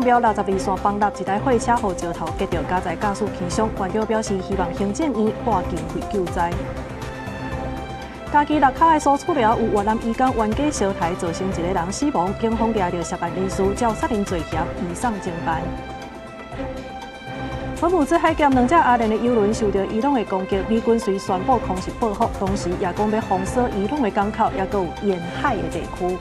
朋友，62線崩塌一台貨車，予石頭擊著，佳哉駕駛輕傷。縣長表示希望行政院撥經費救災。家己六跤的蘇厝寮有越南移工冤家相刣，造成一个人死亡，警方掠著涉案人士，照殺人罪嫌移送偵辦。荷姆茲海峽兩隻阿聯的油輪受著伊朗的攻擊，美軍隨宣布空襲報復，同時也講欲封鎖伊朗的港口，抑閣有沿海的地區。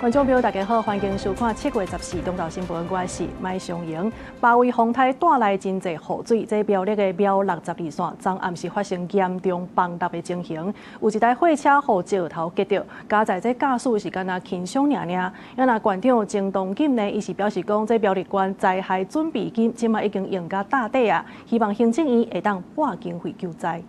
觀眾朋友，大家好，歡迎收看7月14中晝新聞，我是麥尚瑩。八位風颱帶來真濟雨水，這苗栗的苗62線昨暗時發生嚴重崩塌的情形，有一台貨車予石頭擊著，佳哉這駕駛是敢若輕傷爾爾。啊，若縣長曾東錦呢，伊是表示講，這苗栗縣災害準備金這馬已經用甲貼底啊，希望行政院會當撥經費救災。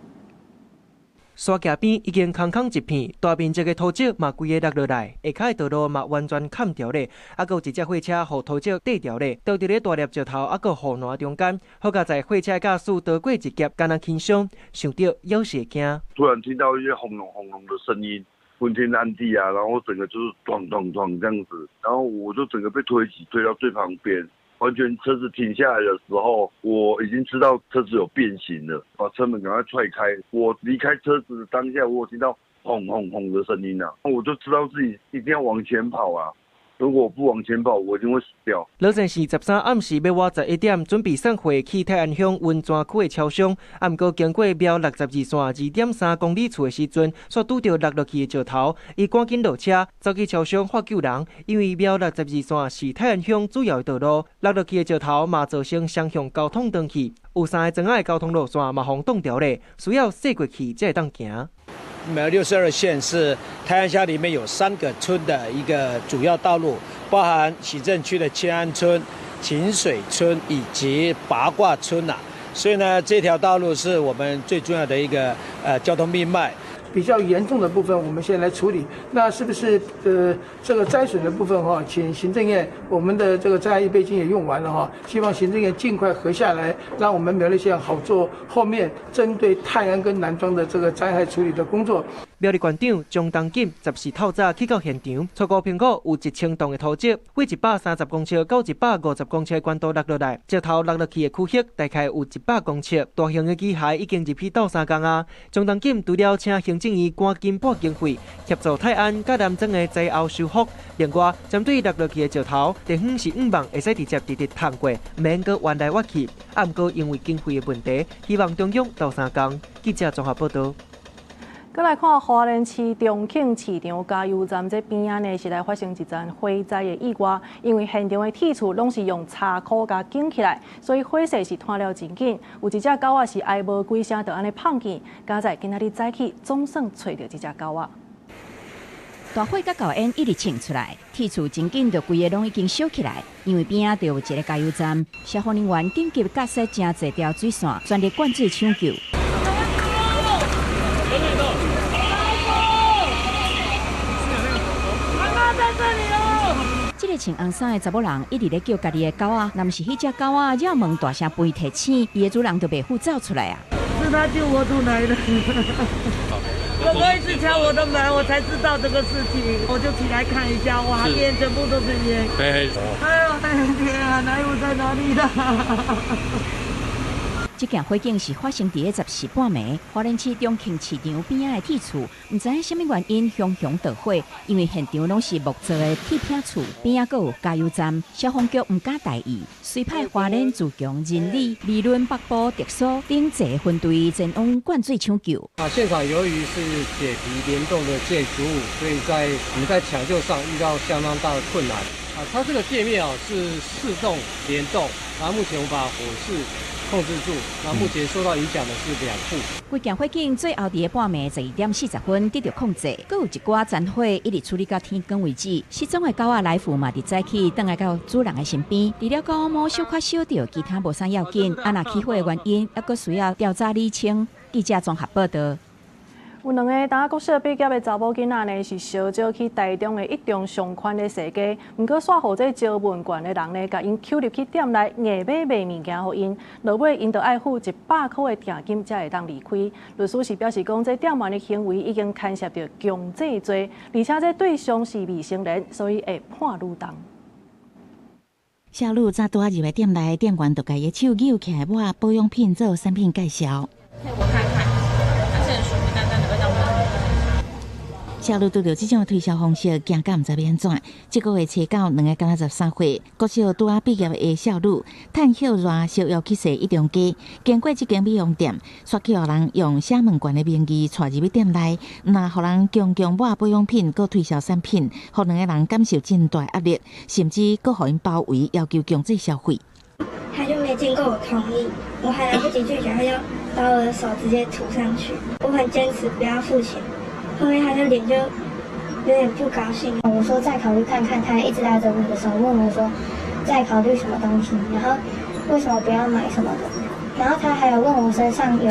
山崎邊已經空空一片，大面積的土石嘛規个落落來，下跤的道路嘛完全砍掉咧，啊，閣有一隻貨車予土石綴掉咧，倒佇咧大粒石頭啊，閣雨巒中間，好佳哉貨車駕駛逃過一劫，敢若輕傷，想著猶是會驚。突然聽到一些轟隆轟隆的聲音，昏天暗地啊，然後整個就是咚咚咚這樣子，然後我就整個被推擠推到最旁邊。完全車子停下來的時候，我已經知道車子有變形了，把車門趕快踹開。我離開車子的當下，我有聽到轟轟轟的聲音啊，我就知道自己一定要往前跑啊！如果我不往前跑，我一定會死掉。羅先是13暗時欲倚11點，準備送貨去泰安鄉溫泉區的超商，啊，毋過經過苗62線2.3公里處的時陣，煞拄著落落去的石頭，伊趕緊落車，走去超商喊救人。因為苗62線是泰安鄉主要的道路，落落去的石頭嘛造成雙向交通斷去，有三个莊仔的交通路線嘛予擋牢咧，需要駛過去才會當行。苗62線是泰安鄉裡面有3個村的一個主要道路，包含行政區的千安村、清水村以及八卦村呐。所以呢，這條道路是我們最重要的一個交通命脈。比較嚴重的部分，我們先來處理。那是不是這個災損的部分哈？請行政院，我們的這個災害預備金也用完了哈，希望行政院盡快核下來，讓我們苗栗縣好做後面針對泰安跟南莊的這個災害處理的工作。苗栗縣長張東錦14透早去到現場，初步評估有1000棟的土石，為130公尺到150公尺的懸度落落來，石頭落落去的區域大概有100公尺，大型的機械已經入去鬥相共啊。張東錦除了請行政院趕緊撥經費協助泰安佮南莊的災後修復，另外針對落落去的石頭，地方是向望會使直接直直通過，毋免閣彎來彎去。啊，毋過因為經費的問題，希望中央鬥相共。記者綜合報導。閣來看花蓮市中慶市場加油站這邊仔呢，是來發生一陣火災的意外。因為現場的鐵厝攏是用柴箍共捲起來，所以火勢是湠了真緊。有一隻狗仔是哀無幾聲就按呢噴去，佳哉今仔日早起總算揣著這隻狗仔。大火佮厚煙一直衝出來，鐵厝真緊就規个攏已經燒起來。因為邊仔就有一个加油站，消防人員緊急架設誠濟條水線，全力灌水搶救。這個穿紅衫的查某人一直咧叫家己的狗仔，若毋是彼隻狗仔繞門大聲吠提醒，伊的主人就袂赴走出來啊。是他救我出來的。哥哥一直敲我的門，我才知道這個事情，我就起來看一下，哇，煙全部都是煙。哎呦，天啊，哪有在哪裡的？這件火警是發生佇咧14半暝，花蓮市中慶市場邊仔的鐵厝，毋知影啥物原因熊熊著火，因為現場攏是木造的鐵片厝，邊仔閣有加油站，消防局毋敢大意，隨派花蓮自強人力、美崙北埔特搜等濟分隊前往灌水搶救。啊，現場由於是鐵皮聯動的建築物，所以在我們在搶救上遇到相當大的困難。啊，它這個店面啊是4棟聯動，然後目前我們把火勢控制住，那目前受到影響的是2戶。規件火警最後佇咧半暝12點40分得著控制，閣有一寡殘火一直處理到天光為止。失蹤的狗仔來福嘛，佇早起轉來到主人的身邊。除了狗毛小可燒著，其他無啥要緊。啊，若起火的原因，猶閣需要調查釐清。記者綜合報導。有兩个大國小畢業的查某囡仔呢，是相招去台中的一中上寬的踅街，毋過煞予這招問懸的人呢，共𪜶抾入去店內，硬欲賣物件予𪜶，落尾𪜶就愛付100箍的定金才會當離開。律師是表示講，這店員的行為已經牽涉著強制罪，而且這對象是未成年，所以會判愈重。少女早拄仔入來店內，店員就共伊手扭起來抹保養品做產品介紹。我看看，它是很舒服、淡淡的味道。少女拄著這種推銷方式，驚甲毋知欲按怎。這個月初九，兩个敢若13歲，國小拄仔畢業的少女，趁歇熱相約去踅一中街，經過這間美容店，煞去予人用寫問卷的名義帶入去店內，毋但予人強強抹保養品，閣推銷產品，予兩个人感受真大壓力，甚至閣予𪜶包圍，要求強制消費。他就沒經過我同意，我還來不及拒絕，他就把我的手直接塗上去。我很堅持不要付錢。後面他就臉就有點不高興。我說再考慮看看，他一直拉着我的手問我說再考慮什麼東西，然後為什麼不要買什麼的，然後他還有問我身上有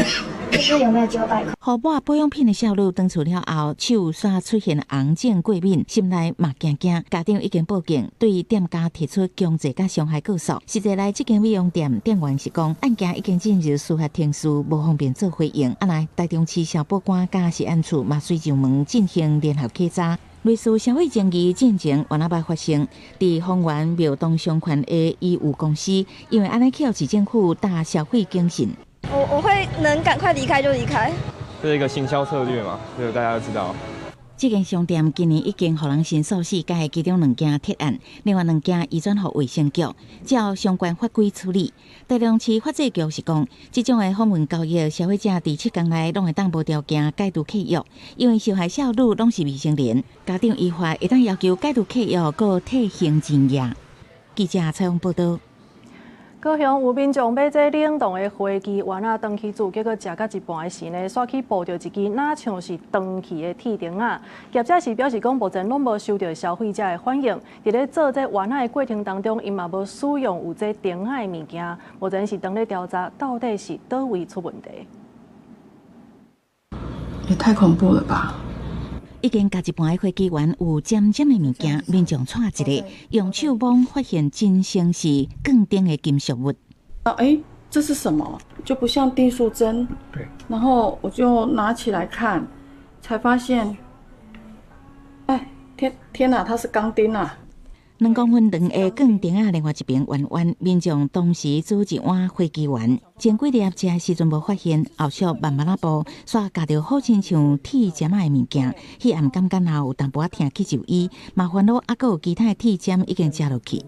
就是有沒有900塊。予抹保養品的少女轉厝了後，手煞出現紅腫過敏，心內嘛驚驚。家長已經報警，對店家提出強制佮傷害告訴。實際來這間美容店店員是講，案件已經進入司法程序，無方便做回應。啊來，台中市消保官佮食安處嘛隨上門進行聯合稽查。類似消費爭議進前原來捌發生，佇豐原廟東商圈的醫務公司，因為按呢去予市政府打消費警訊。我會能趕快離開就離開。這是一個行銷策略嘛，這個大家都知道。這間商店今年已經予人申訴四家，其中兩件撤案，另外兩件移轉予衛生局，照相關法規處理。台中市法制局是講，這種的訪問交易，消費者佇7天內攏會當無條件解除契約，因為受害少女攏是未成年，家長依法會當要求解除契約，閣退還錢額。記者採訪報導。高雄有民眾買這冷凍的花枝丸仔轉去煮，結果食到一半的時呢，煞去捕著一支若像是斷去的鐵釘仔。業者是表示講，目前攏無收著消費者的反應。佇咧做這丸仔的過程當中，𪜶嘛無使用有這釘仔的物件。目前是當咧調查，到底是佗位出問題。也太恐怖了吧！已經食一半的花枝丸有尖尖的物件，民眾掣一下，用手摸發現真正是鋼釘的金屬物。啊，欸，這是什麼？就不像訂書針。對。然後我就拿起來看，才發現，哎，天天哪，它是鋼釘啊！ 2公分長的鋼釘仔，另外一邊彎彎，民眾當時煮一碗花枝丸，前幾粒食的時陣無發現，後續慢慢仔剝，煞咬著好親像鐵針仔的物件，彼暗感覺有淡薄仔疼去就醫，嘛煩惱猶閣有其他的鐵針已經食落去。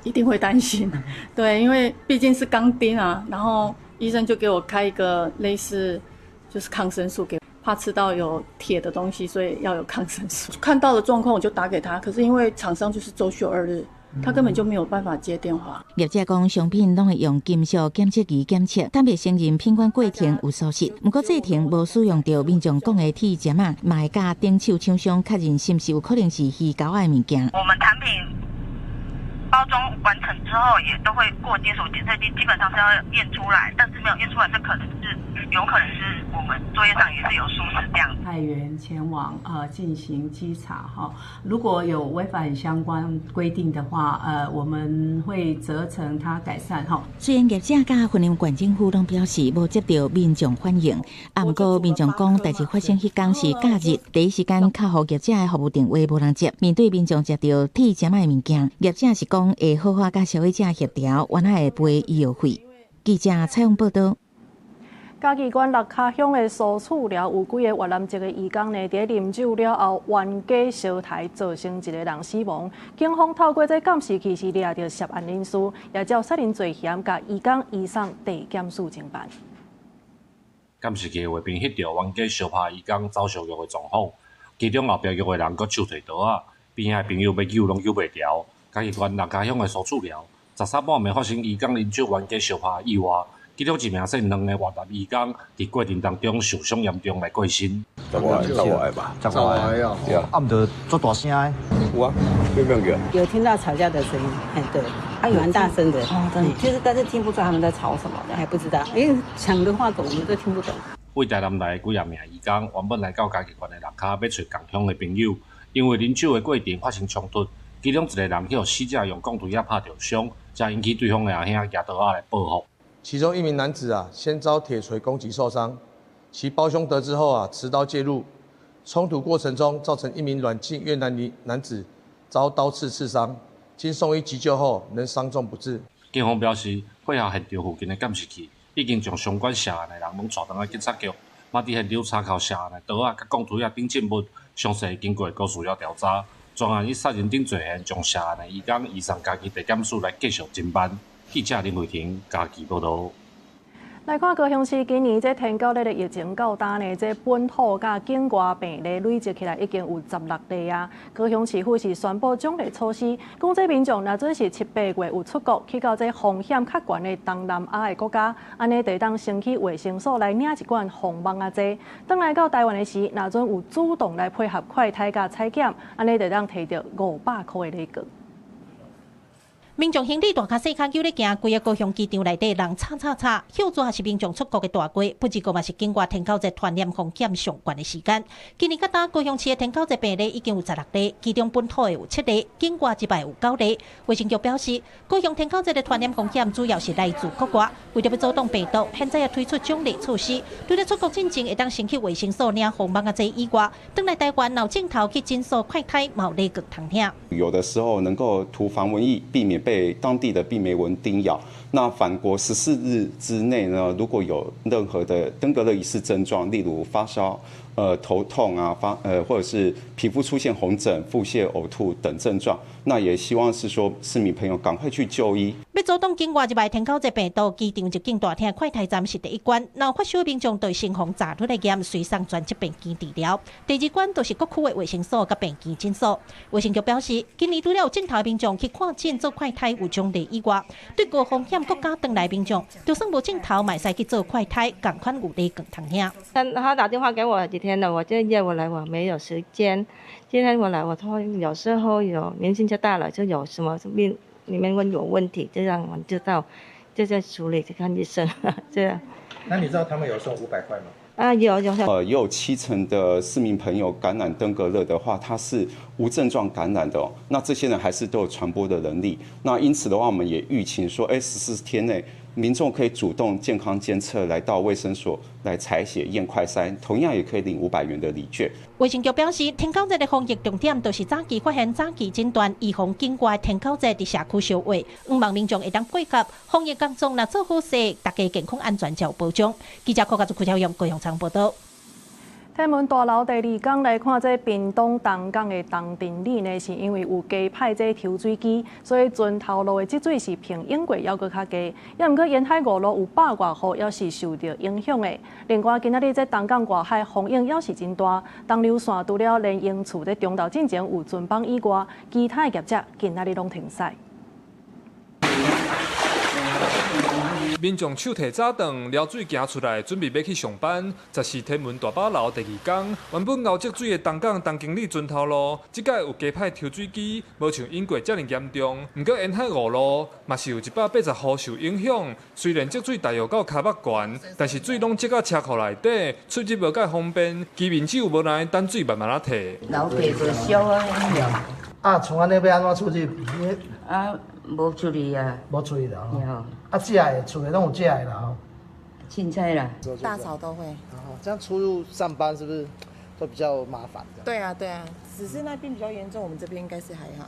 一定會擔心，對，因為畢竟是鋼釘啊，然後醫生就給我開一個類似就是抗生素給。怕吃到有鐵的東西，所以要有抗生素。看到的狀況我就打給他，可是因為廠商就是週休2日，他根本就沒有辦法接電話。業者講，商品攏會用金屬檢測儀檢測，坦白承認品管過程有疏失。毋過這程無使用著民眾講的鐵針仔，嘛會佮頂手廠商確認是毋是有可能是魚鈎仔的物件。我們產品包裝完成之後，也都會過金屬檢測機，基本上是要驗出來，但是沒有驗出來，這可能是有可能是我們作業上也是有疏失這樣。派員前往進行稽查哈，如果有違反相關規定的話，我們會責成他改善哈。雖然業者佮雲林縣政府攏表示無接著民眾反映，啊，毋過民眾講代誌發生彼工是假日，第一時間敲予業者的服務電話無人接。面對民眾食著鐵針仔的物件，業者是講會好好佮消費者協調，原來會賠醫藥費。記者採訪報導。嘉義縣六跤鄉的蘇厝寮有幾个越南籍的移工呢，佇咧啉酒了後，冤家相刣，造成一個人死亡。警方透過這監視器是掠著涉案人士，也照殺人罪嫌，共移工移送地檢署偵辦。監視器畫面翕著冤家相拍移工走相約的狀況，其中後壁約的人閣手提刀仔，邊仔的朋友欲救攏救袂牢。嘉義縣六跤鄉的蘇厝寮，13半暝發生移工啉酒冤家相拍意外。其中一名姓梁的越南移工，佇過程當中受傷嚴重來過身。十外十外吧，十外啊，對啊，啊毋著足大聲的，有啊，有沒有？有聽到吵架的聲音，哎對，啊蠻大聲的，哦，真的，其實但是聽不出他們在吵什麼的，還不知道，因為搶的話我們都聽不懂。對台南來的幾仔名移工，原本來到嘉義縣的六跤欲揣仝鄉的朋友，因為啉酒的過程發生衝突，其中一個人予死者用鋼錘仔拍著傷，才引起對方的阿兄舉刀仔來報復。其中一名男子啊，先遭鐵錘攻擊受傷，其胞兄得知後啊，持刀介入，衝突過程中造成一名阮姓越南男子遭刀刺刺傷，經送醫急救後，仍傷重不治。警方表示，火後現場附近的監視器已經將相關涉案的人攏帶轉來警察局，嘛佇現場查扣涉案的刀仔、佮鋼錘仔等證物，詳細經過高需要調查。專案以殺人等罪嫌，將涉案的移工移送嘉義地檢署來繼續偵辦。記者林慧婷嘉義報導。來看高雄市今年這天狗日的疫情到今呢，這本土佮境外病例累積起來已經有16例啊。高雄市府是宣布獎勵措施，講這民眾若準是7、8月有出國去到這風險較懸的東南亞的國家，按呢就會當先去衛生所來領一管防蚊仔劑。轉來到台灣的時，若準有主動來配合快篩佮採檢，按呢就會當提著500箍的禮券。民眾行李大跤細跤搝咧行，規个高雄機場內底人吵吵吵，歇逝是民眾出國的大季，不過嘛是境外天狗節傳染風險上懸的時間。今年到今高雄市的天狗節病例已經有16例，其中本土的有7例，境外這擺有9例。衛生局表示，高雄天狗節的傳染風險主要是來自國外，為著欲阻擋病毒，現在也推出獎勵措施，除了出國進前會當先去衛生所領防蚊仔劑以外，轉來台灣若有症頭去診所快篩，嘛有禮券通領。有的時候能夠塗防蚊液，避免被當地的病媒蚊叮咬。那返國14日之內呢，如果有任何的登革熱疑似症狀，例如發燒、頭痛啊、或者是皮膚出現紅疹、腹瀉、嘔吐等症狀，那也希望是說市民朋友趕快去就醫。欲阻擋境外入來天狗節病毒，機場入境大廳快篩站是第一關。若有發燒民眾就先予炸出來驗，隨送專職病間治療。第二關就是各區的衛生所佮病間診所。衛生局表示，今年除了有症頭民眾去看診做快篩有獎勵以外，對高風險國家轉來民眾，就算無症頭，嘛會使去做快篩，仝款有禮券通領。他打電話給我幾天了，我就約我來，我沒有時間。今天我來，我說有時候有年紀就大了，就有什麼病裡面會有問題，就讓我們知道，就在處理，去看醫生，這樣。那你知道他們有送500塊嗎？啊，有有。也有70%的市民朋友感染登革熱的話，他是無症狀感染的哦。那這些人還是都有傳播的能力。那因此的話，我們也預期說，14天內民眾可以主動健康監測，來到衛生所來採血驗快篩，同樣也可以領500元的禮券。衛生局表示，天狗節的防疫重點就是早期發現、早期診斷，預防境外天狗節佇社區相話。希望民眾會當配合防疫工作，若做好事，大家健康安全才有保障。記者柯家祖、柯超勇高雄場報道。天文大樓第二工來看，這屏東東港的東鎮里呢，是因為有加派這抽水機，所以船頭路的積水是平永過猶閣較低。也毋過沿海五路有100外戶，猶是受著影響的。另外，今仔日這東港外海風湧猶是真大，東流線除了連英厝這中晝進前有船班以外，其他的業者今仔日攏停駛。民眾手提早頓撩水行出來，準備欲去上班。14天文大壩樓第二工，原本敖積水的東港東經理船頭路，這擺有加派抽水機，無像永過遮爾嚴重。毋過沿海五路嘛是有180戶受影響。雖然積水大約到跤目懸，但是水攏積到車庫內底，出入無蓋方便。居民只有無奈等水慢慢仔退。老爸就燒啊，啊，像按呢欲按怎出入？啊，無出去啊。無出去啦。啊，食的厝內攏有食的啦吼。凊彩啦。大嫂都會。這樣出入上班是不是都比較麻煩？對啊，對啊，只是那邊比較嚴重，我們這邊應該是還好。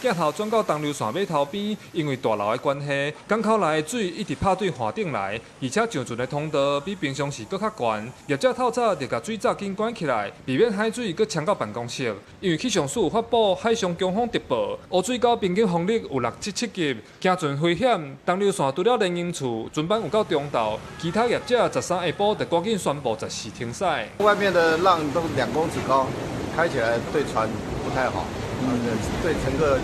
鏡頭轉到東流線碼頭邊，因為大樓的關係，港口內的水一直拍對岸頂來，而且上船的通道比平常時閣較懸。業者透早就共水閘緊關起來，避免海水閣衝到辦公室。因為氣象署有發布海上強風特報，烏水溝平均風力有6至7級，行船危險。東流線除了連英厝船班有到中晝，其他業者13下晡就趕緊宣布暫時停駛。外面的浪都2公尺高，開起來對船不太好。對乘客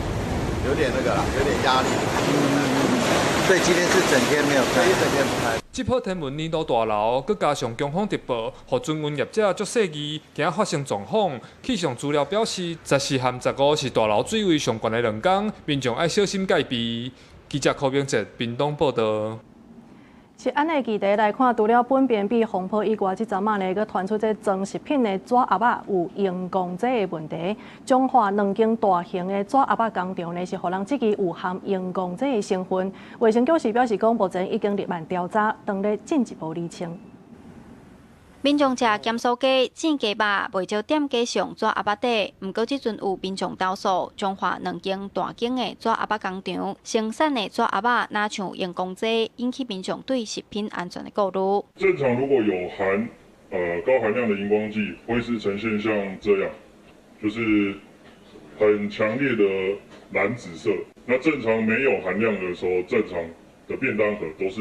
有點那個啦，有點壓力。所以今天是整天沒有開，一整天不開。這波天文年度大樓，閣加上強風特報，予船運業者足細膩，驚發生狀況。氣象資料表示，14和15是大樓水位上懸的兩天，民眾愛小心戒備。記者柯明哲屏東報道。食安的議題來看，除了苯便秘風波以外，這陣仔呢，閣傳出這裝食品的紙盒仔有熒光劑的問題。彰化兩間大型的紙盒仔工廠呢，是予人質疑有含熒光劑的成分。衛生局是表示講，目前已經立案調查，當咧進一步釐清。民眾食鹹酥雞、煎雞肉，袂少店家上紙盒仔底。毋過這陣有民眾投訴，彰化兩間大間的紙盒仔工廠生產的紙盒仔若像熒光劑，引起民眾對食品安全的顧慮。正常如果有含高含量的熒光劑，會是呈現像這樣，就是很強烈的藍紫色。那正常沒有含量的時候，正常的便當盒都是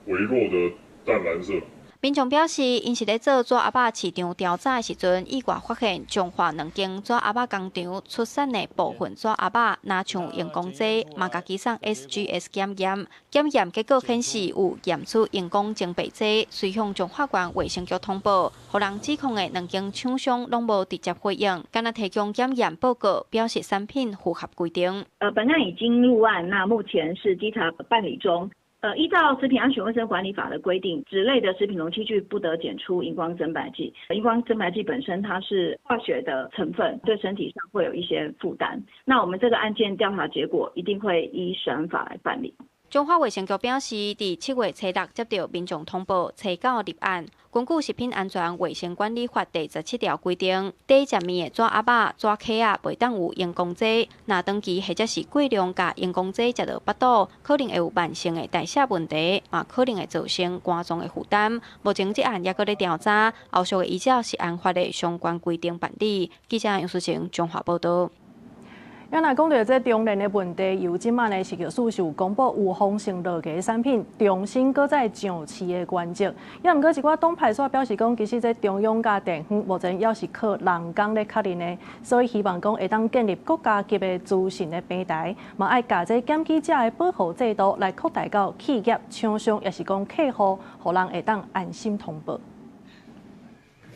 微弱的淡藍色。民眾表示，𪜶是咧做紙盒仔市場調查的時陣，意外發現彰化兩間紙盒仔工廠出產的部分紙盒仔，若像熒光劑，嘛共己送 SGS 檢驗，檢驗結果顯示有驗出熒光增白劑，隨向彰化縣衛生局通報，予人指控的兩間廠商攏無直接回應，干焦提供檢驗報告，表示產品符合規定。本案已經入案，那目前是稽查辦理中。依照食品安全衛生管理法的規定，紙類的食品容器具不得檢出熒光增白劑。熒光增白劑本身它是化學的成分，對身體上會有一些負擔。那我們這個案件調查結果一定會依食安法來辦理。彰化衛生局表示，佇7月初6接到民眾通報，初九立案。根據食品安全衛生管理法第17條規定，底食麵的紙盒仔、紙殼仔袂當有熒光劑。若長期或者是過量共熒光劑食落腹肚，可能會有慢性的代謝問題，嘛可能會造成肝臟的負擔。目前這案猶閣咧調查，後續會依照食安法的相關規定辦理。記者楊淑晴彰化報道。啊，若講著這中煉的問題，油這馬呢食藥署是有公布有風性落價產品重新閣再上市的原則。也毋過一寡黨派煞表示講，其實這中央佮地方目前猶是靠人工咧確認的，所以希望講會當建立國家級的資訊的平台，嘛愛共這檢舉者的保護制度來擴大到企業、廠商，抑是講客戶，予人會當安心通報。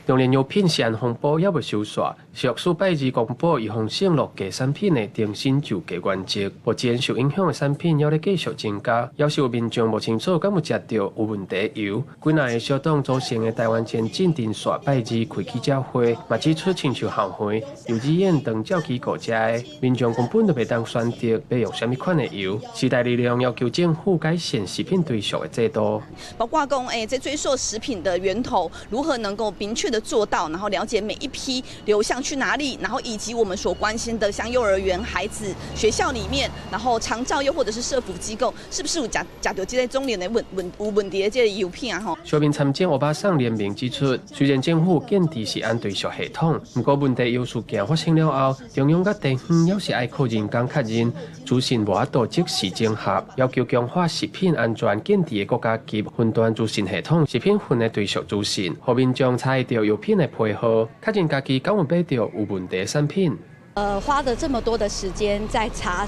中煉藥品食安風波猶未收煞，食藥署拜二公布預防性落架產品的重新上架原則。目前受影響的產品猶咧繼續增加，猶是有民眾無清楚敢有食著有問題的油。幾若个小黨組成的台灣前進陣線拜二開記者會，嘛指出親像校園、幼稚園、長照機構遮的民眾根本就袂當選擇欲用啥物款的油。時代力量要求政府改善食品追溯的制度，包括講，這追溯食品的源頭如何能夠明確的做到，然後了解每一批流向去哪裡，然後以及我們所關心的，像幼兒園、孩子、學校裡面，然後長照又或者是社福機構，是不是有食著這個中煉的問有問題的這個油品啊？吼。小民參政歐巴桑聯名指出，雖然政府建置食安追溯系統，毋過問題油事件發生了後，中央佮地方猶是愛靠人工確認，資訊無法度即時整合，要求強化食品安全建置的國家級雲端資訊系統，食品份的追溯資訊，予民眾查會著藥品的批號，確認家己敢有買著有問題的產品。花了這麼多的時間在查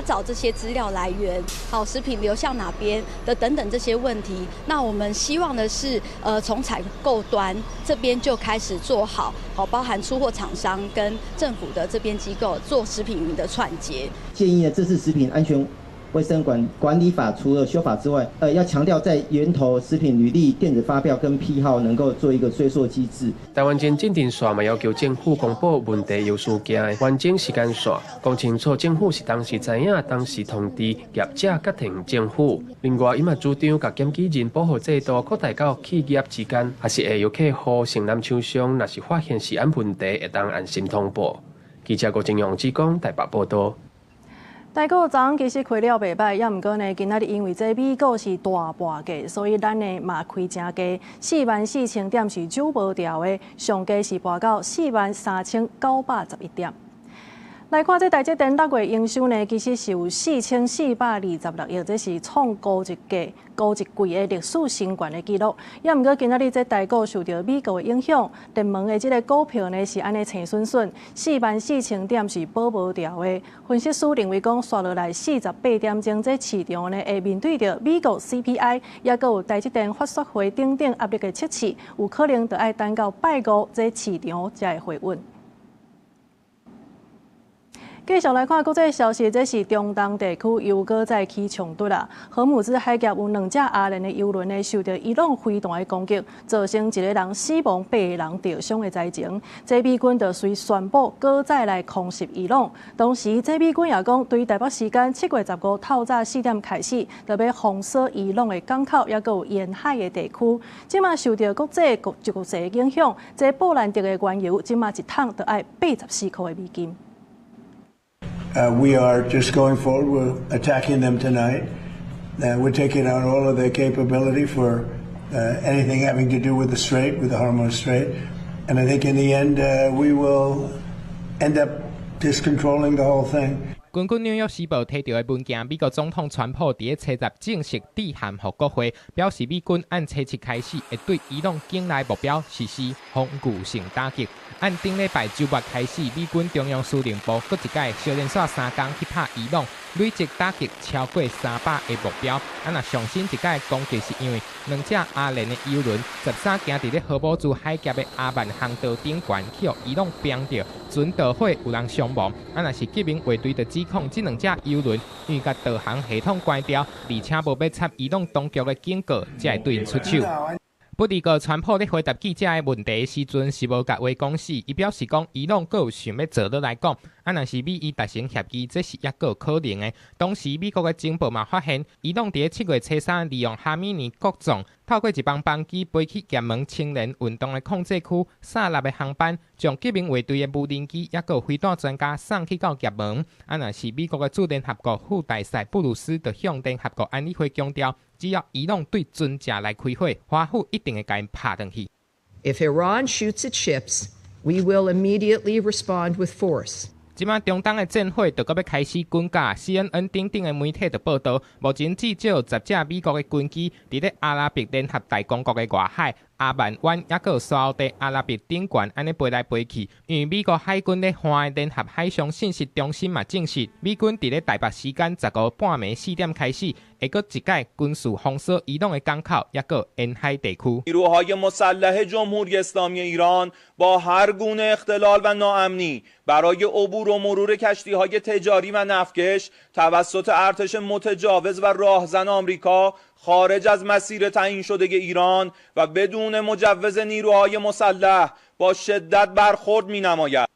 找這些資料來源，好，食品流向哪邊的等等這些問題。那我們希望的是，從採購端這邊就開始做好，好，包含出貨廠商跟政府的這邊機構做食品雲的串接。建議呢，這次食品安全衛生管理法除了修法之外，要強調在源頭食品履歷、電子發票跟批號能夠做一個追溯機制。台灣前進陣線嘛要求政府公布問題油事件的完整時間線，講清楚政府是當時知影、當時通知業者佮地方政府。另外，伊嘛主張共檢舉人保護制度擴大到企業之間，抑是下游客戶承攬廠商，若是發現食安問題，會當安心通報。記者郭正陽志講台北報道。台股昨昏其實開了袂䆀，也毋過呢，今仔日因為這美股是大跋價，所以咱呢嘛開誠低，44,000點是守無牢的，上低是跋到43,911點。來看這台積電6月營收呢，其實是有4426億，這是創高一季、高一季的歷史新高的紀錄。也毋過今仔日這台股受著美國的影響，熱門的這个股票呢是按呢青筍筍，44,000點是保無牢的。分析師認為講，紲落來48點鐘，這市場呢會面對著美國 CPI，抑閣有台積電法說會等等壓力的測試，有可能著愛等到拜五這市場才會回穩。繼續來看國際消息，這是中東地區又閣再起衝突啦。荷姆茲海峽有兩隻阿聯的油輪呢，受到伊朗飛彈的攻擊，造成一個人死亡、八個人著傷的災情。這美軍就隨宣布閣再來空襲伊朗。同時，這美軍也講，對台北時間7月15透早4點開始，就欲封鎖伊朗的港口，抑閣有沿海的地區。這馬受到國際局勢的影響，這布蘭德的原油這馬一桶就愛84箍的美金。 We are just going forward. We're attacking them tonight. We're taking out all of their capability for anything having to do with the strait, with the Hormuz Strait. And I think in the end, we will end up just controlling the whole thing. 根據紐約時報提著的文件，美國總統川普佇咧初十正式致函予國會，表示美軍按初七開始會對伊朗境內目標實施防禦性打擊。按頂禮拜週末開始，美軍中央司令部閣一擺相連紲三工去拍伊朗，累計打擊超過300個目標。啊，若上新一擺攻擊是因為兩隻阿聯的油輪13行佇咧荷姆茲海峽的阿曼航道頂懸，去予伊朗煏著，船著火有人傷亡。啊，若是革命衛隊就指控這兩隻油輪因為共導航系統關掉，而且無欲插伊朗當局的警告，才會對𪜶出手。不過，川普咧回答記者的問題時陣是無共話講死，伊表示講伊朗閣有想欲坐落來講，啊，若是美伊達成協議，這是猶閣有可能的。同時，美國的情報嘛發現，伊朗佇咧7月初三利用哈米尼國葬，透過一班班機飛去也門青年運動的控制區，薩納的航班，將革命衛隊的無人機抑閣有飛彈專家送去到也門。啊，若是美國的駐聯合國副大使布魯斯就向聯合國安理會強調，只要伊朗對船隻來開火，華府一定會共𪜶拍轉去。 If Iran shoots at ships, we will immediately respond with force. 這馬中東的戰火就閣欲開始滾價，CNN 等等的媒體就報導，目前至少10架美國的軍機佇咧阿拉伯聯合大公國的外海、阿曼灣，抑閣有沙烏地阿拉伯頂懸按呢飛來飛去。因為美國海軍咧看的聯合海上信息中心嘛證實，美軍佇咧台北時間15半暝4點開始，會閣一擺軍事封鎖伊朗的港口，抑閣沿海地區。 نیروهای مسلح جمهوری اسلامی ایران با هر گونه اختلال و ناامنی برای عبور و مرور کشتی های تجاری و نفتکش توسط ارتش متجاوز و راهزن آمریکا خارج از مسیر تعیین شده ایران و بدون مجوز نیروهای مسلح با شدت برخورد می نماید.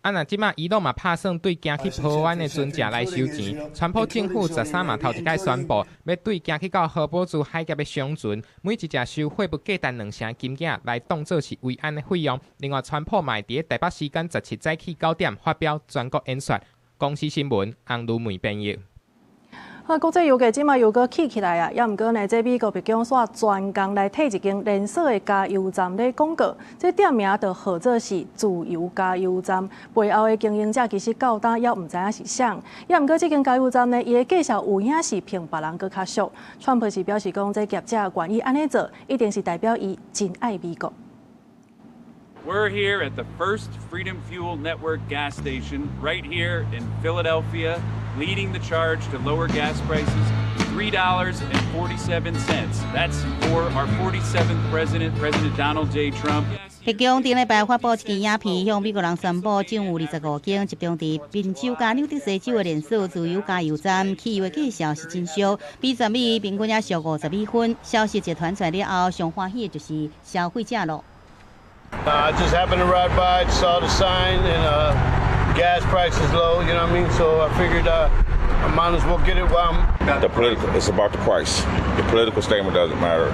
啊，若這馬伊朗嘛拍算對行去波灣的船隻來收錢。川普政府13嘛頭一擺宣布，欲對行去到荷姆茲海峽的商船，每一隻收貨物價值2成金額來當做是維安的費用。另外，川普嘛會佇咧台北時間17早起9點發表全國演說。公視新聞，洪如梅編譯。啊，國際油價這馬又閣起起來啊！猶毋過呢，這美國白宮煞專工來替一間連鎖的加油站咧廣告，這店名就號做是自由加油站。背後的經營者其實到今猶毋知影是啥。猶毋過這間加油站呢，伊的價數有影是比別人閣較俗。川普是表示講，這業者願意按呢做，一定是代表伊真愛美國。 We're here at the first Freedom Fuel Network gas station right here in Philadelphia, leading the charge to lower gas prices $3.47. That's for our 47th president, President Donald J. Trump. 白宮頂禮拜發布一支影片，向美國人宣布，將有25間集中佇賓州佮紐澤西州的連鎖自由加油站，汽油的價數是真俗，比十美平均也俗50美分。消息一傳出來了後，上歡喜的就是消費者咯。 I just happened to ride by, saw the sign, and gas price is low, you know what I mean? So I figured I might as well get it while I'm. The political, it's about the price. The political statement doesn't matter.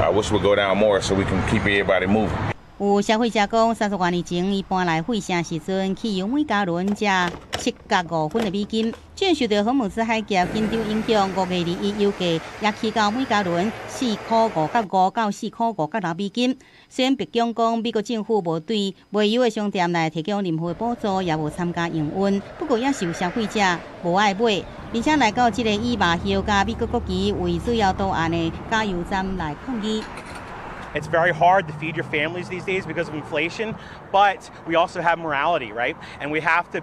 I wish it would go down more so we can keep everybody moving. 有消費者講，30多年前伊搬來費城時陣，汽油每加侖才7角5分的美金。正受著荷姆茲海峽緊張影響，5月21油價也起到每加侖4箍5角5到4箍5角6美金。雖然白宮講美國政府無對賣油的商店來提供任何補助，也無參加營運，不過也是有消費者無愛買，而且來到這個以麻葉佮美國國旗為主要圖案的加油站來抗議。 It's very hard to feed your families these days because of inflation, but we also have morality, right? And we have to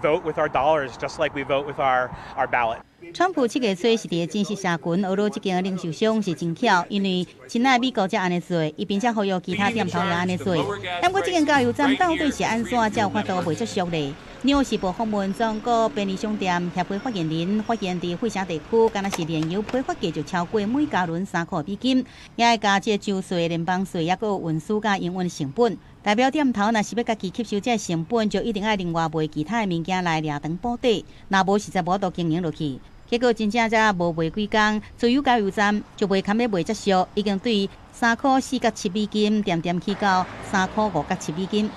vote with our dollars just like we vote with our ballot. 川普7月初是佇真實社群，呵咾這間零售商是真巧，因為真愛美國才按呢做，伊並且呼籲其他店頭也按呢做。不過這間加油站到底是按怎才有法度賣遮俗咧？紐約時報訪問全國便利商店協會發言人，發現佇費城地區，敢若是煉油批發價就超過每加侖3塊美金，也會加這州稅、聯邦稅，抑閣有運輸佮營運成本。代表店頭若是欲家己吸收這個成本，就一定愛另外賣其他的物件來掠長補底，若無實在無法度經營落去。結果真正才無賣幾工，石油加油站就袂堪欲賣遮俗，已經對3塊4角7美金，恬恬起到3塊5角7美金。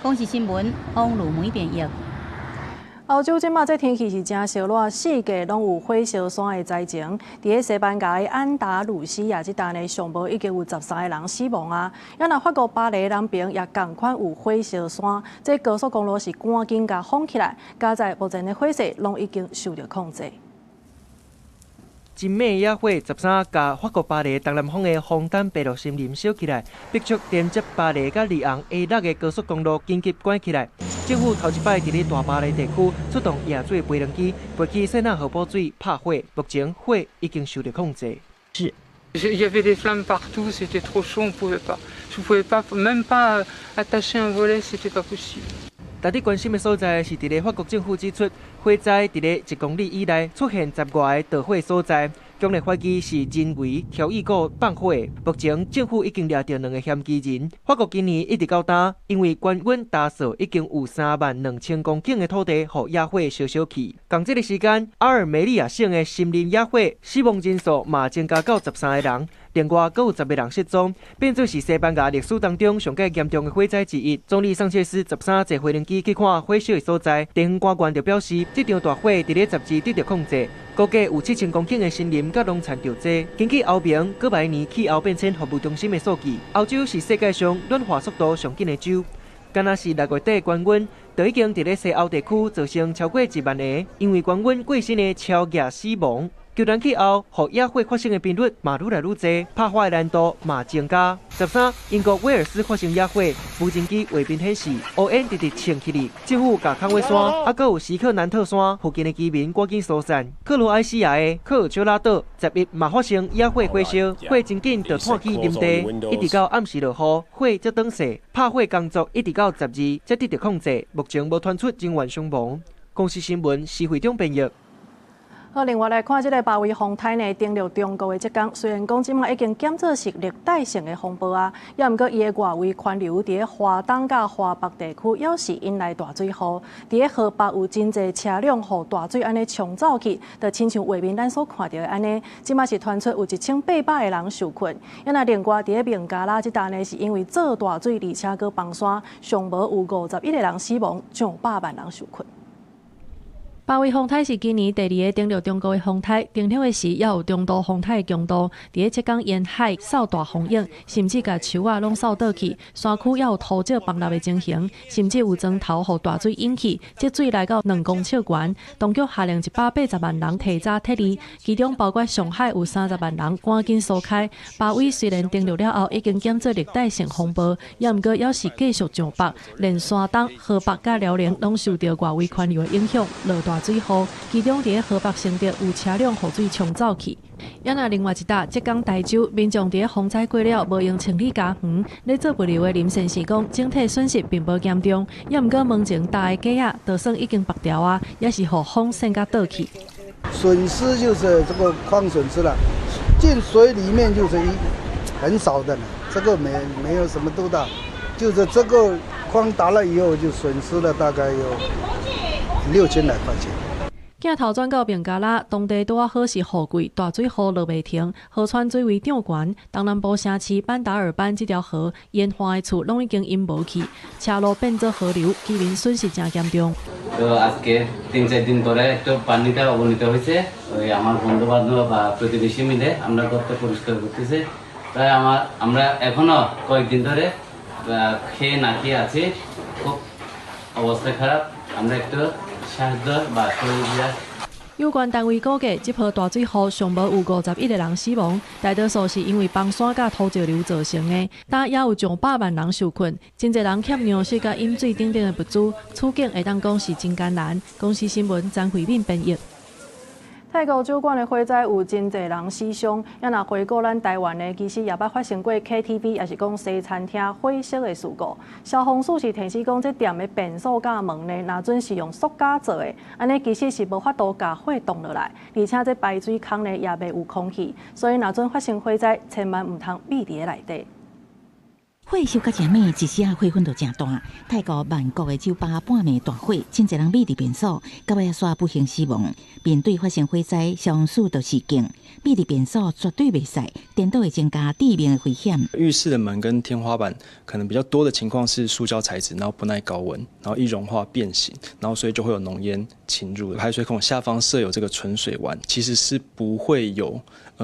公視新聞，王如梅編譯。歐洲這馬這天氣是誠燒熱，四季攏有火燒山的災情。佇咧西班牙的安達魯西亞這搭呢，上無已經有13個人死亡啊。啊若法國巴黎南邊也仝款有火燒山，這高速公路是趕緊共封起來，佳哉目前的火勢攏已經受著控制。真猛野火13共法國巴黎東南方的楓丹白露森林燒起來，逼出連接巴黎佮里昂 A6的高速公路緊急關起來。政府頭一擺佇咧大巴黎地區出動野水飛輪機，飛去塞納河補水拍火，目前火已經受著控制。是。Il y avait des flammes partout, c'était trop chaud, on pouvait pas, je pouvais pas, même pas attacher un volet, c'était pas possible. 值得關心的所在是，佇咧法國政府指出，火災佇咧1公里以內出現10外個導火所在，強烈懷疑是人為挑意過放火。目前政府已經掠著兩个嫌疑人。法國今年一直到今，因為高溫乾燥，已經有3萬2千公頃的土地予野火燒燒去。仝這个時間，阿爾梅利亞省的森林野火死亡人數嘛增加到13個人。另外，閣有10個人失蹤，變做是西班牙歷史當中上蓋嚴重的火災之一。總理桑切斯13坐飛機去看火燒的所在，地方官員就表示，這場大火佇咧12得著控制，估計有7000公頃的森林佮農田著災。根據歐盟閣百年氣候變遷服務中心的數據，歐洲是世界上暖化速度上緊的洲。敢若是6月底高溫，就已經佇咧西歐地區造成超過1萬个因為高溫過身的超額死亡。極端氣候，予野火發生的頻率嘛愈來愈濟，拍火的難度嘛增加。13，英國威爾斯發生野火，無人機畫面顯示烏煙直直衝起來，政府共康威山，啊，閣有斯克南特山附近的居民趕緊疏散。克羅埃西亞的科爾丘拉島11嘛發生野火火燒，火真緊就湠去林地，一直到暗時落雨，火才轉細。拍火工作一直到12才得著控制，目前無傳出人員傷亡。公視新聞施會長編譯。好，另外來看這个巴威風颱呢，登陸中國的這工，雖然講這馬已經減做是熱帶性的風暴啊，也毋過伊的外圍環流佇咧華東佮華北地區，猶是引來大水雨。佇咧河北有真濟車輛予大水按呢沖走去，就親像畫面咱所看著的按呢，這馬是傳出有1800個人受困。啊若另外佇咧孟加拉這搭呢，是因為做大水，而且閣崩山，上無有51個人死亡，上百萬人受困。巴威風颱是今年第二个登陸中國的風颱，登陸的時猶有中度風颱的強度，佇咧浙江沿海掃大風湧，甚至共樹仔攏掃倒去，山區猶有土石崩落的情形，甚至有磚頭予大水湧去，積水來到2公尺懸。當局下令180萬人提早撤離，其中包括上海有30萬人趕緊疏開。巴威雖然登陸了後已經減做熱帶性風暴，也毋過猶是繼續上北，連山東、河北佮遼寧攏受著外圍環流的影響，落大水雨，其中佇咧河北承德有車輛予水沖走去。啊若另外一搭浙江台州民眾佇咧風災過了，無閒清理家園，咧做物流的林先生講，整體損失並無嚴重，也毋過門前搭的架仔，就算已經縛牢啊，也是予風扇共倒去。損失就是這個礦損失了，進水裡面就是一很少的了，這個沒有什麼多大，就是這個框打了以後就損失了大概有6000來塊錢。鏡頭轉到孟加拉，當地拄仔好是雨季，大水雨落袂停，河川水位漲懸。東南部城市班達爾班這條河沿岸的厝攏已經淹無去，車路變做河流，居民損失誠嚴重。তো আজকে তিন চার দিন পরে একটু পানিটা অবনতি হয়েছে ওই আমার বন্ধু বান্ধব বা প্রতিবেশী মিলে আমরা গর্ত পরিষ্কার করতেছি তাই আমার আমরা এখনো কয়েকদিন ধরে খেয়ে না খেয়ে আছি খুব অবস্থা খারাপ আমরা একটু সাহায্য বা সহযোগিতা 有關單位估計，這波大水雨上無有51個人死亡，大多數是因為崩山佮土石流造成的，但也有上百萬人受困，真濟人欠糧食佮飲水等等的物資，處境會當講是真艱難。公視新聞張惠敏編譯。泰國酒館的火災有真濟人死傷，啊若回顧咱台灣呢，其實也捌發生過 KTV 抑是講西餐廳火燒的事故。消防署是提醒講，這店的便所佮門呢，若準是用塑膠做的，按呢其實是無法度共火擋落來，而且這排水孔呢也袂有空氣，所以若準發生火災，千萬毋通覕佇內底。火燒甲誠猛，一時仔火粉就誠大。泰國曼谷的酒吧半暝大火，真濟人覕佇便所，到尾仔煞不幸死亡。面對發生火災，消防署就示警，覕佇便所絕對袂使，顛倒會增加致命的危險。浴室的門跟天花板可能比較多的情況是塑膠材質，然後不耐高溫，然後易融化變形，然後所以就會有濃煙侵入。排水孔下方設有這個存水彎，其實是不會有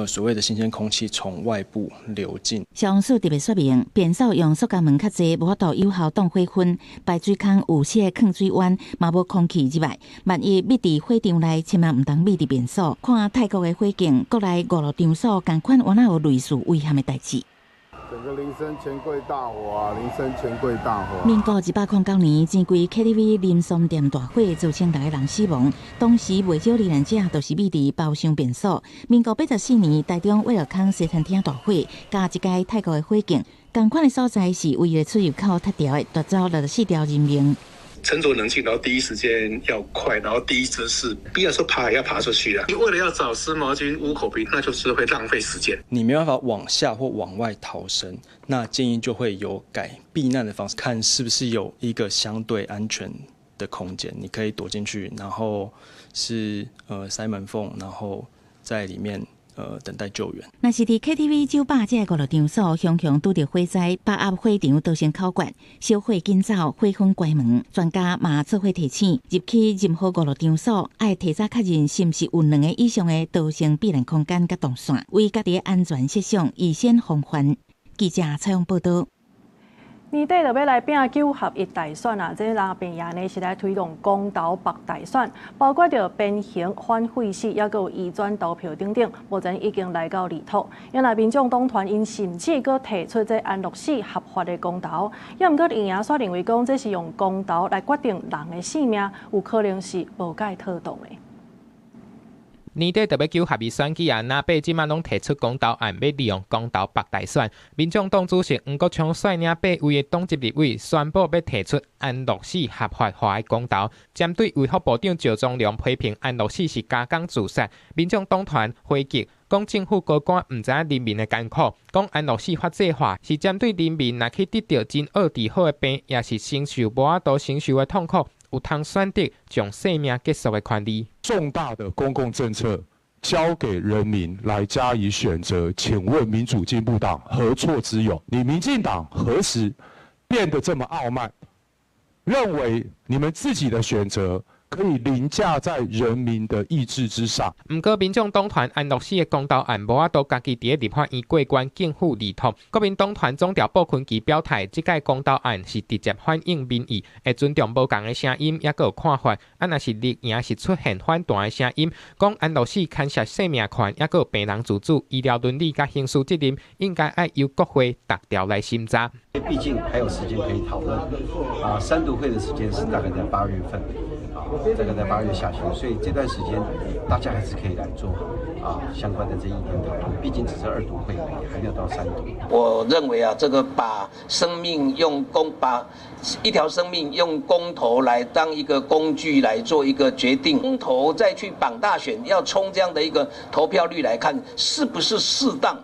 所謂的新鮮空氣從外部流進。消防署特別說明，便所用塑膠門較濟，無法度有效擋火薰；排水孔有設礦水彎，嘛無空氣入來。萬一覕佇火場內，千萬毋通覕佇便所。看泰國的火警，國內娛樂場所仝款，原來有類似危險的代誌。整個林森錢櫃大火啊！林森錢櫃大火。民國109年，錢櫃 KTV 林森店大火，造成六个人死亡。當時袂少罹難者都是覕佇包廂便所。民國84年，台中偉樂康西餐廳大火，佮這擺泰國的火警，仝款的所在是唯一出入口塌掉的，奪走64條人命。沉着冷靜，然後第一時間要快，然後第一姿勢，必要時候爬也要爬出去啊。你為了要找濕毛巾、捂口鼻，那就是會浪費時間。你沒辦法往下或往外逃生，那建議就會有改避難的方式，看是不是有一個相對安全的空間，你可以躲進去，然後是塞門縫，然後在裡面等待救援。若是佇 KTV 酒吧這個娛樂場所，常常拄著火災，爆壓火場造成口訣，燒火緊走，火粉關門。專家嘛做伙提醒，入去任何娛樂場所，愛提早確認是毋是有兩個以上的逃生避難空間佮動線，為家己的安全設想，預先防範。記者採訪報導。年底就欲來拚九合一大選啊！這藍白營呢是來推動公投縛大選，包括著鞭刑、反廢死，抑閣有移轉投票等等，目前已經來到立托。因為民眾黨團𪜶甚至閣提出這安樂死合法的公投，抑毋過綠營煞認為講這是用公投來決定人的性命，有可能是無蓋妥當的。年底就欲九合一選舉啊，藍白這馬攏提出公投案，欲利用公投縛大選。民眾黨主席黃國昌率領八位的黨籍立委宣布，欲提出安樂死合法化的公投。針對衛福部長趙忠良批評安樂死是加工自殺，民眾黨團回擊講政府高官毋知影人民的艱苦，講安樂死法制化是針對人民若去得著真惡治好的病，抑是承受無法度承受的痛苦，有通選擇將生命結束的權利。重大的公共政策交給人民來加以選擇，請問民主進步黨何錯之有？你民進黨何時變得這麼傲慢，認為你們自己的選擇可以凌駕在人民的意志之上？毋過，民眾黨團安樂死的公投案無法度家己佇咧立法院過關，政府離脫。國民黨團總召傅崐萁表態，這擺公投案是直接反映民意，會尊重無仝的聲音，抑閣有看法。啊，若是綠營是出現反彈的聲音，講安樂死牽涉生命權，抑閣有病人自主、醫療倫理佮刑事責任，應該愛由國會逐條來審查。畢竟還有時間可以討論，啊，三讀會的時間是大概在8月份。大概在8月下旬，所以這段時間大家還是可以來做相關的這議題討論。畢竟只是二讀會而已，還沒有到三讀。我認為啊，這個把生命用公把一條生命用公投來當一個工具來做一個決定，公投再去綁大選，要衝這樣的一個投票率來看，是不是適當？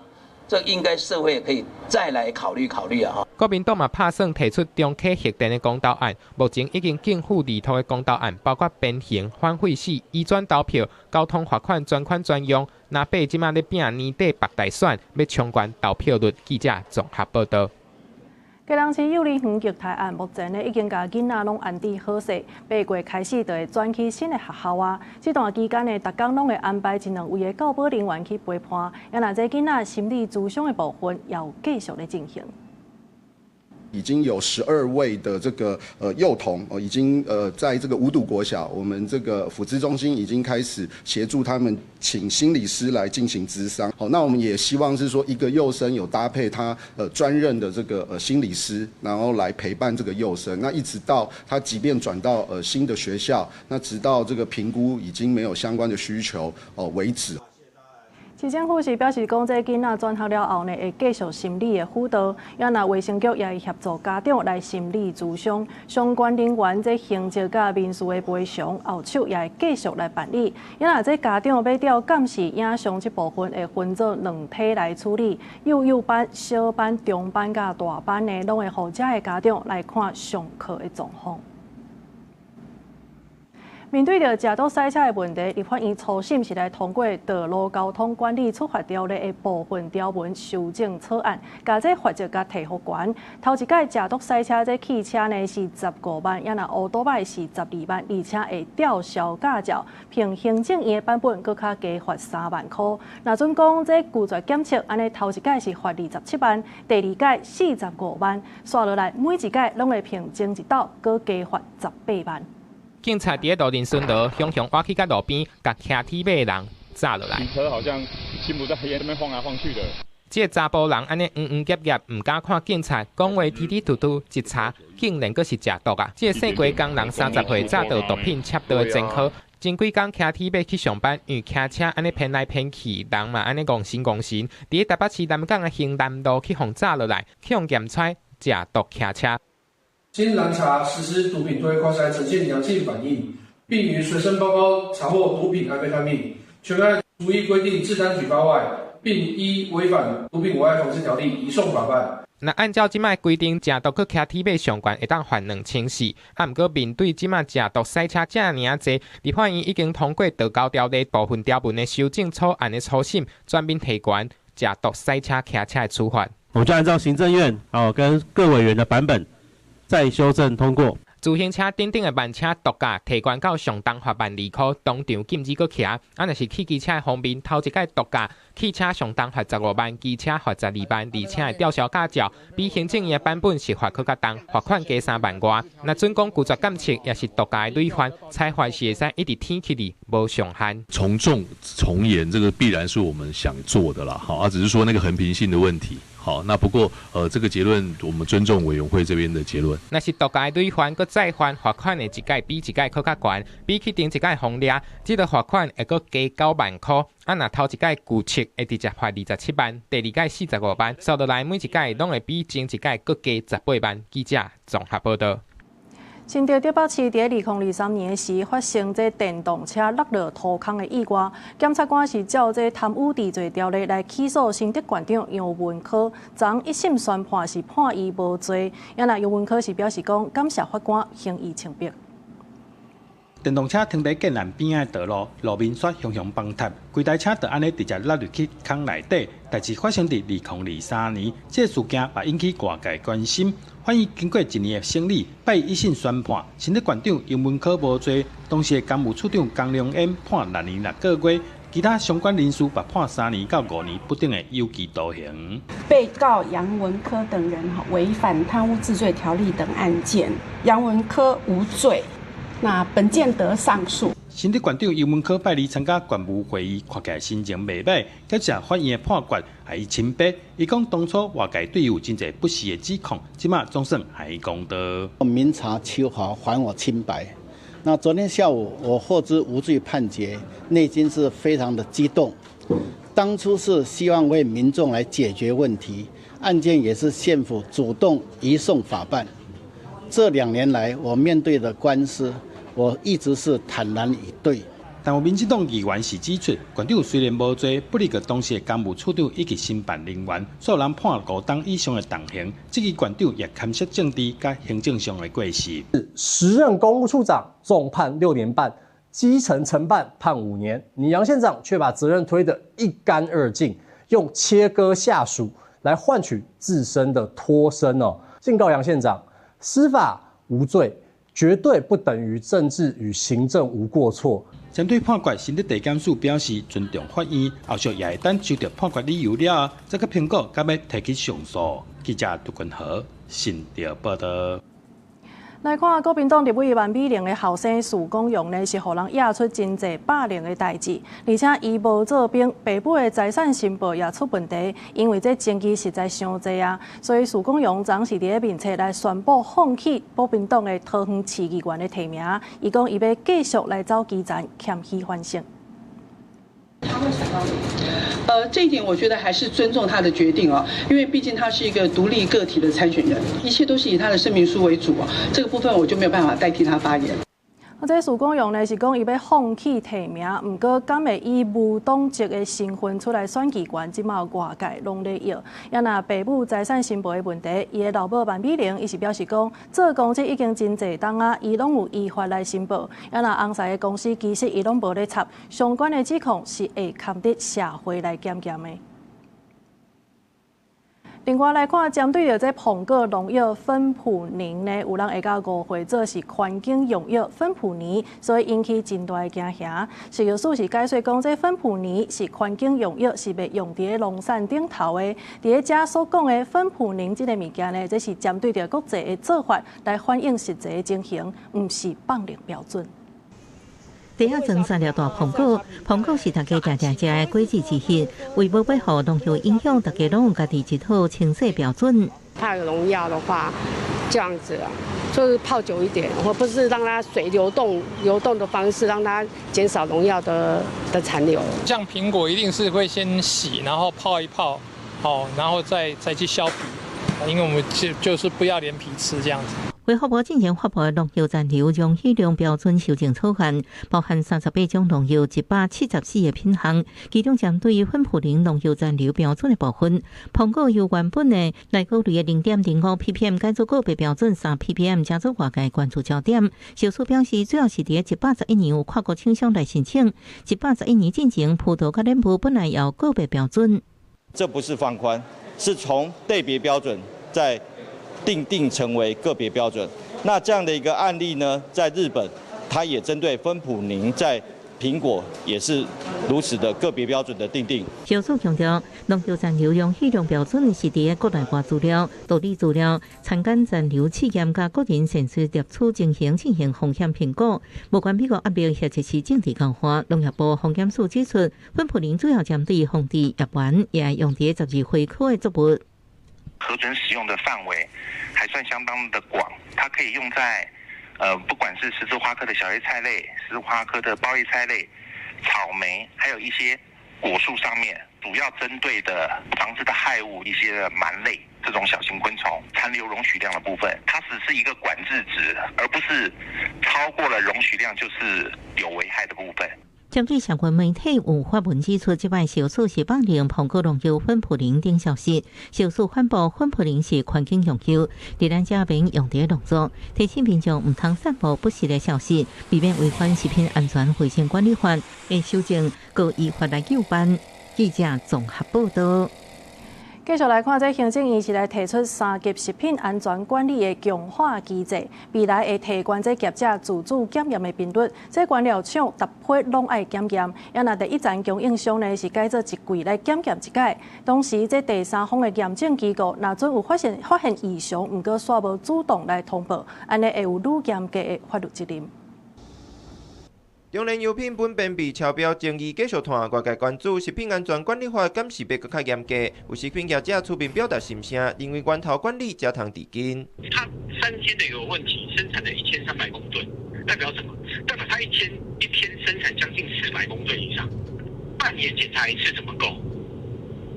這應該社會可以再來考慮考慮啊！國民黨嘛拍算提出重啟核電的公投案，目前已經政府離托的公投案包括鞭刑、反廢死、移轉投票、交通罰款專款專用。藍白這馬咧拚年底縛大選，欲衝懸投票率。記者綜合報導。基隆市幼兒園虐待案，目前呢已經共囡仔攏安置好勢，8月開始就會轉去新的學校啊。這段期間呢，逐工攏會安排一兩位的教保人員去陪伴。啊若這囡仔心理諮商的部分，也有繼續咧進行。已經有12位的這個幼童哦，已經在這個五堵國小，我們這個輔諮中心已經開始協助他們請心理師來進行諮商。好，那我們也希望是說一個幼生有搭配他專任的這個心理師，然後來陪伴這個幼生。那一直到他即便轉到新的學校，那直到這個評估已經沒有相關的需求哦為止。市政府是表示講，這囡仔轉學了後呢，會繼續心理的輔導，也若衛生局也會協助家長來心理諮商，相關人員這行政佮民事的賠償，後手也會繼續來辦理。也若這家長欲調監視影像這部分，會分做兩梯來處理，幼幼班、小班、中班佮大班呢，攏會予遮的家長來看上課的狀況。面對著食毒賽車的問題，立法院初審是來通過《道路交通管理處罰條例》的部分條文修正草案，共這罰則共提予懸。頭一擺食毒賽車這汽車呢是15萬，也若歐多擺是12萬，而且會吊銷駕照。憑行政院的版本，閣較加罰3萬箍。若準講這拒絕檢測，按呢頭一擺是罰27萬，第二擺45萬，紲落來每一擺攏會憑前一道閣加罰18萬。警察佇咧路面巡邏，雄雄倚去佮路邊，共騎鐵馬的人紮落來。車好像心不在焉，這邊晃來晃去的。這個查埔人按呢黃黃夾夾，毋敢看警察，講話提提吐吐，一查竟然閣是食毒啊！這個姓郭工人30歲，詐到毒品竊盜的前科，前幾工騎鐵馬去上班，因為騎車按呢偏來偏去，人嘛按呢戇神戇神，佇咧台北市南港的興南路去予紮落來，去予驗出食毒騎車。經攔查實施毒品推快篩呈現陽性反應，並於隨身包包查獲毒品安非他命，全案除依規定自擔舉發外，並依違反毒品危害防治條例移送法辦。若按照這擺規定，食毒閣騎鐵馬上懸會當罰2400，啊，毋過面對這擺食毒賽車遮爾仔濟，立法院已經通過道交條例部分條文的修正草案的初審，全面提懸食毒賽車騎車的處罰。我們就按照行政院哦跟各委員的版本。再修正通過。自行車等等的慢車毒駕提懸到上重罰12,000塊，當場禁止閣騎。啊，若是汽機車的方面，頭一擺毒駕汽車上重罰15萬，機車罰12萬，而且會吊銷駕照。比行政院的版本是罰閣較重，罰款加3萬外。若準講拒絕檢測，也是毒駕的累犯，裁罰是會使一直天起哩，無上限。從重從嚴，這個必然是我們想做的啦。好，啊，只是說那個衡平性的問題。好，那不過，這個結論我們尊重委員會這邊的結論。若是毒駕累犯，閣再犯，罰款會一擺比一擺閣較懸，比起頂一擺予掠，這個罰款會閣加9萬塊。啊，若頭一擺拒測會直接罰27萬，第二擺45萬，紲落來每一擺攏會比前一擺閣加18萬。記者綜合報導。新竹竹北市佇2023年時發生這電動車落落塗空的意外，檢察官是照這貪污治罪條例來起訴新竹縣長楊文科，昨一審宣判是判伊無罪，也若楊文科是表示講感謝法官還伊清白。電動車停佇建案邊仔的道路，路面煞雄雄崩塌，規台車就按呢直接落入去空內底。代誌發生佇2023年，這個事件嘛引起外界關心。法院經過一年的審理，拜一審宣判，新竹縣長楊文科無罪，當時的工務處長江良恩判6年6個月，其他相關人士嘛判3年到5年不等的有期徒刑。被告楊文科等人違反貪污治罪條例等案件，楊文科無罪。那本件得上訴。新竹縣長楊文科拜二參加縣務會議，看起來心情袂䆀，感謝法院的判決，予伊清白。伊講當初外界對伊有真濟不實的指控，這馬總算還伊公道。明察秋毫，還我清白。那昨天下午我獲知無罪判決，內心是非常的激動。當初是希望為民眾來解決問題，案件也是縣府主動移送法辦。這2年來，我面對的官司，我一直是坦然以對。但有民進黨議員是指出，縣長雖然無罪，不利個當時的工務處長以及承辦人員，所有人判5冬以上的重刑。這个縣長也牽涉政治佮行政上的過失。時任工務處長重判6年半，基層承辦判5年。你楊縣長卻把責任推得一乾二淨，用切割下屬來換取自身的脫身哦。敬告楊縣長，司法無罪，絕對不等於政治與行政無過錯。針對判決，新竹地檢署表示尊重法院，後續也會等收到判決理由了後，再閣評估敢欲提起上訴。記者杜君和新竹報道。來看國民黨立委萬美玲的後生許廣榮呢，是予人惹出真濟霸凌的代誌，而且伊無做兵，爸母的財產申報也出問題，因為這爭議實在傷濟啊，所以許廣榮昨是佇咧面冊來宣布放棄國民黨的桃園市議員的提名，伊講伊欲繼續來走基層，謙虛反省。他會想到你？這一點我覺得還是尊重他的決定哦，因為畢竟他是一個獨立個體的參選人，一切都是以他的聲明書為主哦。這個部分我就沒有辦法代替他發言。啊，這許廣榮呢是講伊欲放棄提名，毋過敢會以無黨籍的身份出來選議員，這馬外界攏咧臆。也若爸母財產申報的問題，伊的老母萬美玲，伊是表示講，做公職已經真濟冬啊，伊攏有依法來申報。也若翁婿的公司其實伊攏無咧插，相關的指控是會堪佇社會來檢驗的。另外來看，針對著這蘋果農藥芬普寧呢，有人會共誤會做是環境用藥芬普尼，所以引起真大的驚嚇。食藥署是解釋講，這芬普尼是環境用藥，是袂用佇咧農產頂頭的。佇咧遮所講的芬普寧這个物件呢，這是針對著國際的做法來反映實際的情形，毋是放任標準。地下裝三粒大蘋果，蘋果是大家定定食的果子之一。為無欲予農藥影響，大家攏有家己一套清洗標準。怕有農藥的話，這樣子啊，就是泡久一點，或不是讓它水流動流動的方式，讓它減少農藥的殘留。像蘋果一定是會先洗，然後泡一泡，好，然後再去削皮，因為我們就是不要連皮吃這樣子。衛福部進前發布的農藥殘留容許量標準修正草案，包含38種農藥、174個品項，其中針對芬普林農藥殘留標準的部分，蘋果由原本的來考慮的0.05 ppm 改做個別標準3 ppm，成做外界關注焦點。小署表示，主要是佇111年有跨國廠商來申請，111年進前葡萄佮蓮霧本來有個別標準。這不是放寬，是從類別標準再訂定成為個別標準。那這樣的一個案例呢，在日本，它也針對芬普寧在蘋果也是如此的個別標準的訂定。小署強調，農藥殘留容許量標準是佇國內外資料、毒理資料、田間殘留試驗佮個人潛水攝取情形進行風險評估。無關美國壓力或者是政治交換，農業部風險署指出，芬普寧主要針對防治葉蟎，也用佇12花科的作物。核准使用的範圍還算相當的廣，它可以用在，不管是十字花科的小葉菜類、十字花科的包葉菜類、草莓，還有一些果樹上面，主要針對的防治的害物一些蟎類這種小型昆蟲殘留容許量的部分，它只是一個管制值，而不是超過了容許量就是有危害的部分。針對相關媒體有發文指出，這擺食藥署是放任蘋果農藥芬普林等消息，食藥署反駁芬普林是環境用藥，佇咱遮免用佇農作，提醒民眾毋通散布不實的消息，避免違反食品安全衛生管理法，會修正閣依法來究辦。記者綜合報道。繼續來看，這行政院是來提出三級食品安全管理的強化機制，未來會提懸這業者自主檢驗的頻率，這原料廠逐批攏愛檢驗。也若第一層供應商呢，是改做一季來檢驗一擺。同時，這第三方的驗證機構，若準有發現異常，毋過煞無主動來通報，按呢會有愈嚴格的法律責任。中聯油品苯便秘超標爭議繼續拖，外界關注食品安全管理法敢是欲閣較嚴格？有食品業者出面表達心聲，認為源頭管理才通治根。他3天的有問題，生產了1300公噸，代表什麼？代表他一天生產將近400公噸以上，半年檢查一次怎麼夠？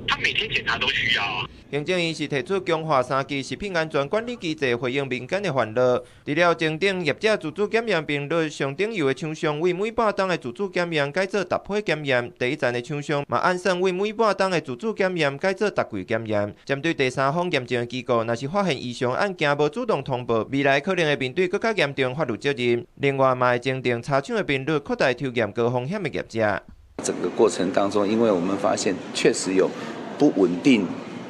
他每天檢查都需要啊。行政院是提出強化三級食品安全管理機制，回應民間的煩惱。除了增訂業者自主檢驗頻率，上頂游的廠商為每半冬的自主檢驗改做逐批檢驗；第一層的廠商嘛按算為每半冬的自主檢驗改做逐季檢驗。針對第三方驗證的機構，若是發現異常案件無主動通報，未來可能會面對閣較嚴重法律責任。另外，嘛會增訂查廠的頻率，擴大抽驗高風險的業者。整個過程當中，因為我們發現確實有不穩定。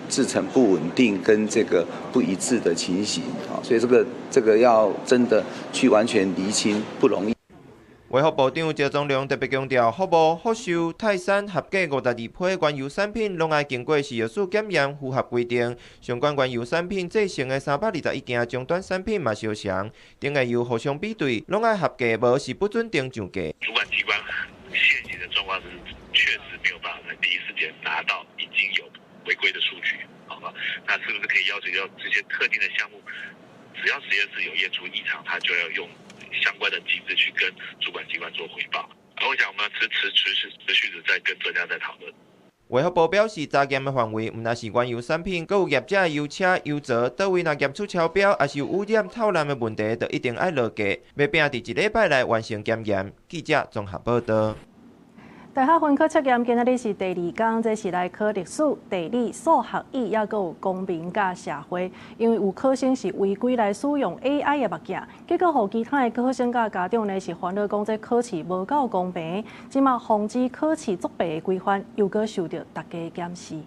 製程不穩定跟這個不一致的情形，所以這個要真的去完全釐清不容易。卫福部长赵宗良特别强调，福无、福寿、泰山合计52批原油产品，拢爱经过食药署检验，符合规定。相关原油产品制成的321件终端产品嘛相像，顶下由互相比对，拢爱合格，无是不准登上架。主管机关现行的状况是，确实没有办法在第一时间拿到已经有违规的数据，好吧？那是不是可以要求要这些特定的项目，只要实验室有验出异常，他就要用相关的机制去跟主管机关做回报。我想我们持持持续持续的在跟专家在讨论。卫福部表示，查验的范围毋但是原油产品，阁有业者的油车、油槽，佗位若验出超标，抑是有污染、透滥的问题，就一定爱落架，欲拼伫一礼拜内完成检验。记者综合报道。大学分科测验今仔日是第二工，这是来考历史、地理、数学、语，抑阁有公民佮社会。因为有考生是违规来使用 AI 的目镜，结果予其他的考生佮家长呢是烦恼讲这考试无够公平。这马防止考试作弊的规范又阁受到大家检视。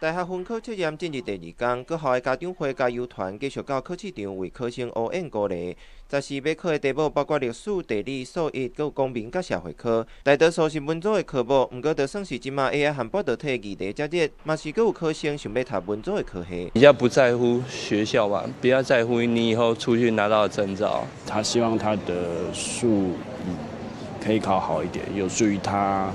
大学分科测验进入第二工，各校的家长会加油团继续到考试场为考生乌应鼓励。14欲考的题目包括历史、地理、数一，阁有公民佮社会科。大多数是文组的科目，毋过就算是这马 AI 和半导体议题遮热，嘛是阁有考生想欲读文组的科系。比较不在乎学校吧，比较在乎你以后出去拿到的证照。他希望他的数可以考好一点，有助于他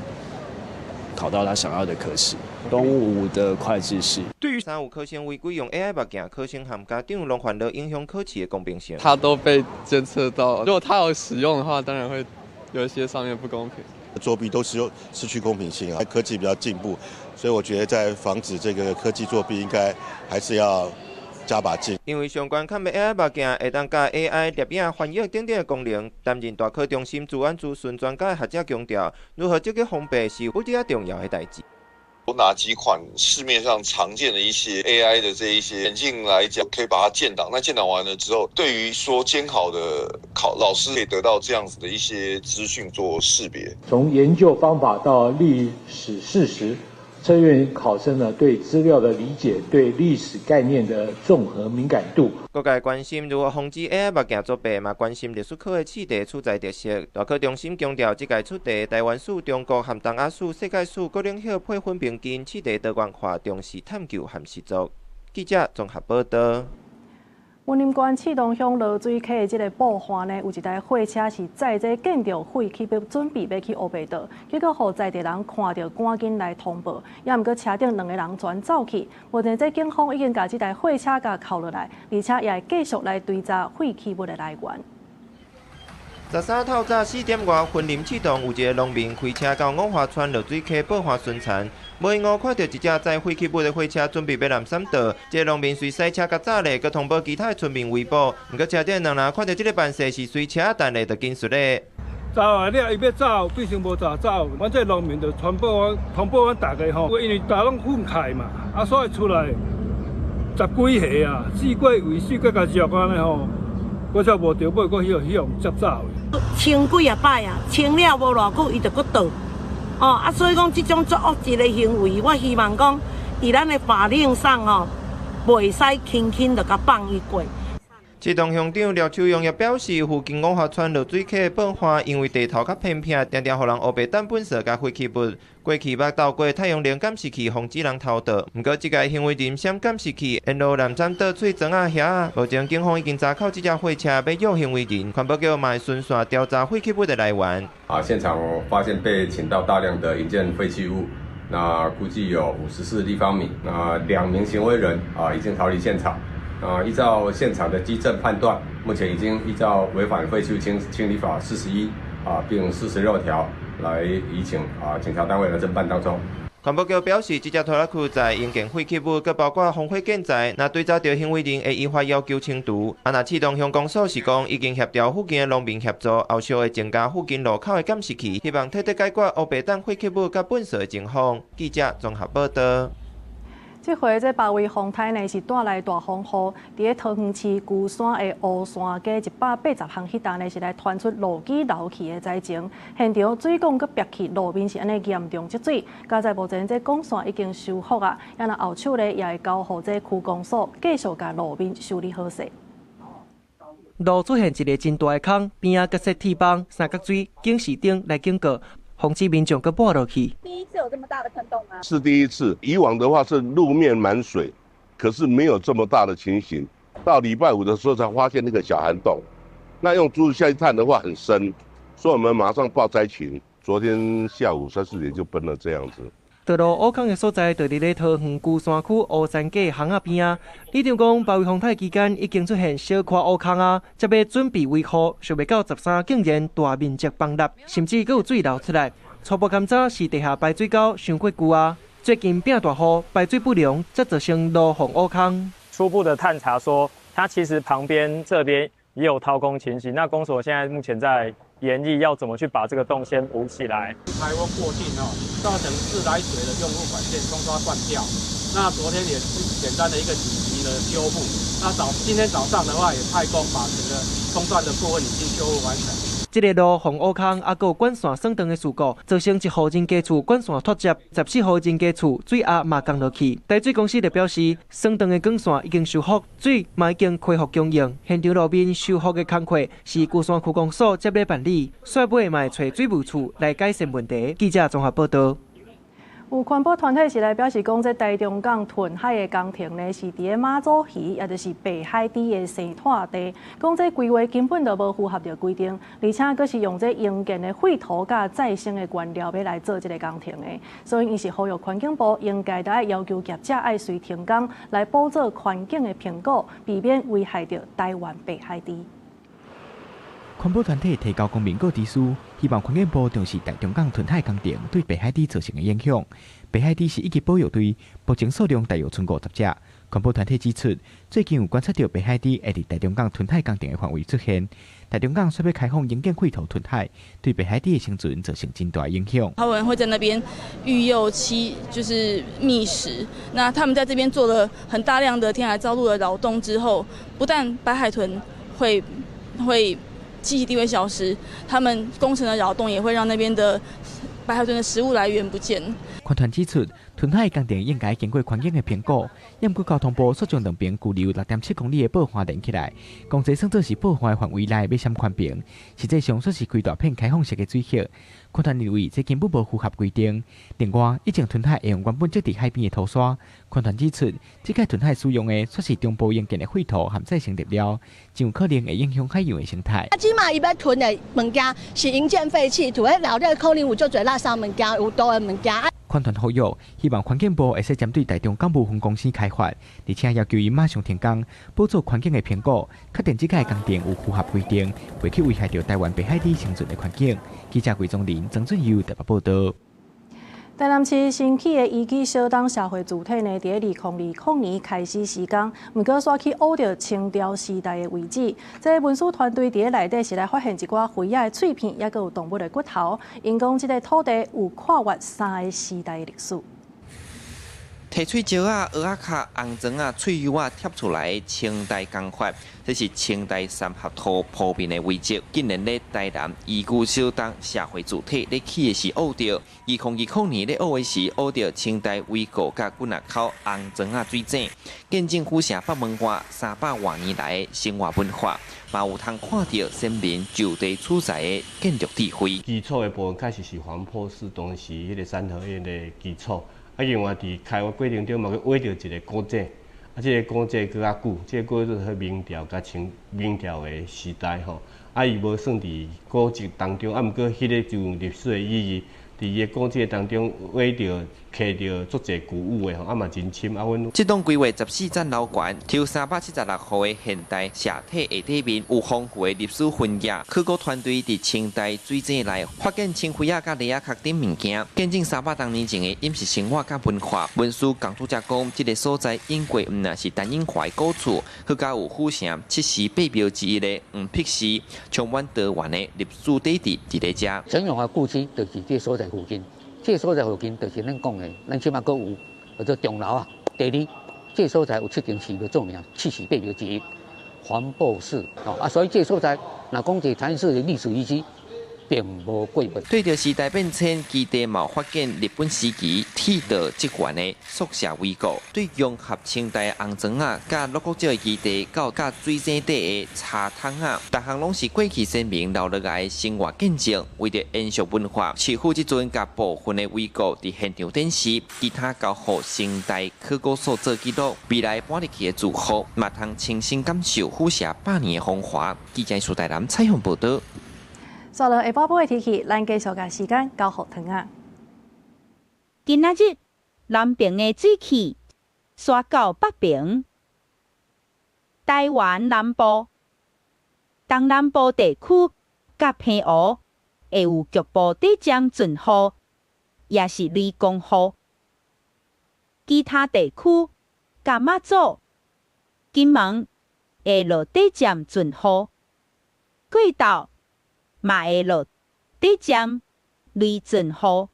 考到他想要的科系。东吴的会计系。对于三有考生违规用 AI 目镜，考生和家长拢烦恼影响考试的公平性。他都被监测到，如果他有使用的话，当然会有一些上面不公平。作弊都是有失去公平性啊，科技比较进步，所以我觉得在防止这个科技作弊，应该还是要加把劲。因为相关看的 AI 目镜会当佮 AI 摄影、翻译等等的功能，担任大考中心资安咨询专家的学者强调，如何积极防弊是非常重要的代志。有哪几款市面上常见的一些 AI 的这一些眼镜来讲，可以把它建档。那建档完了之后，对于说监考的考老师可以得到这样子的一些资讯做识别。从研究方法到历史事实，测验考生呢对资料的理解、对历史概念的综合敏感度。各界关心如何防止 AI 目镜作弊，嘛关心历史科的试题取材特色。大考中心强调，这届出题台湾史、中国和东亚史、世界史各领域配分平均，试题多元化，重视探究和实作。记者综合报道。云林县刺桐乡濁水溪的这个布岸呢，有一台货车是载这建筑废弃物，准备欲去乌白倒，结果予在地人看著，赶紧来通报，也毋过车顶两个人全走去。目前这警方已经共这台货车共扣落来，而且也会继续来追查废弃物的来源。13透早4点外，云林刺桐有一个农民开车到五华村濁水溪布岸巡田，无闲看著一只载废弃物的货车准备欲南山倒，这个农民随驶车共栅咧，阁通报其他的村民围捕。毋过车顶两人看著这个办势是随车等咧，就紧速咧。走啊了，伊欲走，变成无走走。阮这农民就传报阮，通报阮大家吼，因为大家拢愤慨嘛，啊，所以出来十几岁啊，四过为四过共接按呢吼。我才无著，尾阁去予接走。清几啊摆啊，清了无偌久，伊就阁倒。哦，啊，所以讲这种作恶质的行为，我希望讲，伫咱的法令上吼，袂使轻轻就共放伊过。刺桐乡长廖秋荣也表示，附近五华村濁水溪的布岸，因为地头较偏僻，常常予人乌白掷粪扫佮废弃物。过去捌透过太阳能监视器防止人偷盗，毋过这个行为人闪监视器，沿路南山倒碎砖仔遐。目前警方已经查扣这架货车，欲约行为人，环保局嘛会循线调查废弃物的来源。啊，现场发现被倾倒大量的营建废弃物，那估计有54立方米。那2名行为人啊，已经逃离现场。啊，依照现场的迹证判断，目前已经依照违反废弃物清理法41啊，并46条来移请啊警察单位来侦办当中。环保局表示，这只拖拉库载营建废弃物，阁包括荒废建材，若追查著行为人，会依法要求清除。啊，若刺桐乡公所是讲，已经协调附近的农民协助，后续会增加附近路口的监视器，希望彻底解决乌白掷废弃物佮粪扫的情况。记者综合报道。这回这八位风台呢是带来大风雨，伫咧桃园市龟山的乌山街180巷彼搭呢是来传出路基漏气的灾情，现场水管阁煏去，路面是按呢严重积水。佳哉目前这管线已经修复啊，啊若后手咧也会交予这区公所继续共路面修理好势。路出現一个真大的空，邊仔閣設鐵枋、三角錐、警示燈來警告，防止民眾閣跋落去。第一次有這麼大的坑洞嗎？是第一次，以往的話是路面滿水，可是沒有這麼大的情形。到禮拜五的時候才發現那個小涵洞，那用竹子下去探的話很深，所以我們馬上報災情。昨天下午三四點就崩了這樣子。道路挖空的所在，就佇咧桃園龜山區烏山街巷仔邊仔。里長講，暴雨風台期間已經出現小塊挖空啊，才欲準備維護，想袂到13竟然大面積崩塌，甚至閣有水流出來。初步勘查是地下排水溝傷過舊啊，最近變大雨，排水不良，才造成路縫挖空。初步的探查說，它其實旁邊這邊也有掏空情形。那公所現在目前在研議要怎麼去把這個洞先補起來。台風過境哦，造成自來水的用戶管線沖刷斷掉。那昨天也是簡單的一個緊急的修復。那今天早上的話，也派工把整個沖斷的部分已經修復完成。這个路縫挖空，抑閣有管線損斷的事故，造成一戶人家厝管線脫接，14戶人家厝水壓嘛降落去。台水公司就表示，損斷的管線已經修復，水嘛已經恢復供應。現場路面修復的工課是龜山區公所接咧辦理，煞尾嘛會揣水務處來改善問題。記者綜合報導。有環保團體是來表示講，這台中港吞海的工程呢，是佇咧馬祖魚，也就是白海豬的生態地。講這規劃根本就無符合著規定，而且閣是用這營建的廢土佮再生的原料欲來做這个工程的，所以𪜶是呼籲環境部應該著愛要求業者愛隨停工來補做環境的評估，避免危害著台灣白海豬。環保團體提交公民告知書，希望環境部重視台中港吞海工程對白海豬造成的影響。白海豬是一級保育類，目前數量大約賰50隻。環保團體指出，最近有觀察著白海豬會佇台中港吞海工程的範圍出現。台中港煞欲開放營建廢土吞海，對白海豬的生存造成真大影響。他們會在那邊育幼期，就是覓食。那他們在這邊做了很大量的填海造陸的擾動之後，不但白海豚會棲息地會消失，他們工程的擾動也會讓那邊的白海豚的食物來源不見。環團指出，吞海工程應該經過環境的評估，毋過交通部煞將兩爿舊留6.7公里的報岸連起來，講這算做是報岸的範圍內欲閃寬平，實際上煞是規大片開放式的水域。環團認為這根本無符合規定。另外，以前吞海會用原本積佇海邊的土沙，環團指出，這擺吞海使用的煞是中部營建的廢土和再生物料，真有可能會影響海洋的生態。啊，這馬伊欲吞的物件是營建廢棄土，彼內底可能有足濟垃圾物件，有毒的物件。環團呼籲，希望環境部會使針對台中港務分公司開罰，而且要求伊馬上停工，補做環境的評估，確定這個工程有符合規定，袂去危害著台灣白海豬生存的環境。記者魏宗林、曾俊佑台北報導。台南市新起的宜居小東社會住宅呢，佇2020年開始施工，毋過煞去挖著清朝時代的遺址。這個文史團隊佇咧內底是來發現一寡魚仔的喙片，抑閣有動物的骨頭。𪜶講這个土地有跨越三个時代的歷史。提喙石仔、蚵仔殼、紅磚仔、喙柚仔貼出來清代工法，這是清代三合土鋪面的遺跡。竟然咧台南宜居小東社會住宅咧起的時挖著，2020年咧挖的時挖著清代圍構佮幾若口紅磚仔水井，見證府城北門外300外年來的生活文化，嘛有通看著先民就地取材的建築智慧。基礎的部分確實是黃坡寺當時彼个三合院的基礎。啊，另外佇開發過程中嘛，閣挖著一个古井，啊，這个古井閣較久，這个古井是明朝佮清明朝的時代吼，啊，伊無算佇古蹟當中，啊，毋過彼个就有歷史的意義。佇伊个古蹟當中挖著、摕著足濟古物的吼，啊嘛真深。啊，阮這棟規劃14層樓懸、抽376戶的現代社體下底面有豐富的歷史痕跡。考古團隊佇清代水井內發現青魚仔佮螺仔殼等物件，見證300多年前的飲食生活佮文化。文史工作者講，這个所在應過毋但是陳永華的古厝，閣加有府城七寺八廟之一的黃碧寺，充滿多元的歷史底蘊佇咧遮。陳永華故居就是這个所在附近，這个所在附近就是咱講的，咱這馬閣有叫做鐘樓啊，第二，這个所在有七間寺廟著名，七寺八廟之一，黃檗寺哦啊，所以這个所在，若講這台南市的歷史遺跡，並無過分。對著時代變遷，基地嘛發現日本時期鐵道職員的宿舍遺構，對融合清代紅磚仔佮鹿谷石的基地，到佮水井底的茶桶仔，逐項攏是過去先民留落來的生活見證。為著延續文化，市府這陣共部分的遺構佇現場展示，其他交予清代考古所做記錄。未來搬入去的住戶，嘛通親身感受府舍百年的風華。記者蘇大南採訪報導。煞落下晡晡的天氣，咱繼續共時間交予糖仔。今仔日南爿的水汽徙到北爿，台灣南部、東南部地區佮澎湖會有局部短暫陣雨，抑是雷公雨。其他地區佮馬祖、金門會落短暫陣雨，過晝嘛會落短暫雷陣雨。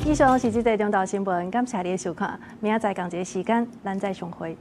以上是這節中晝新聞，感謝你的收看。明仔載仝一个時間，咱再相會。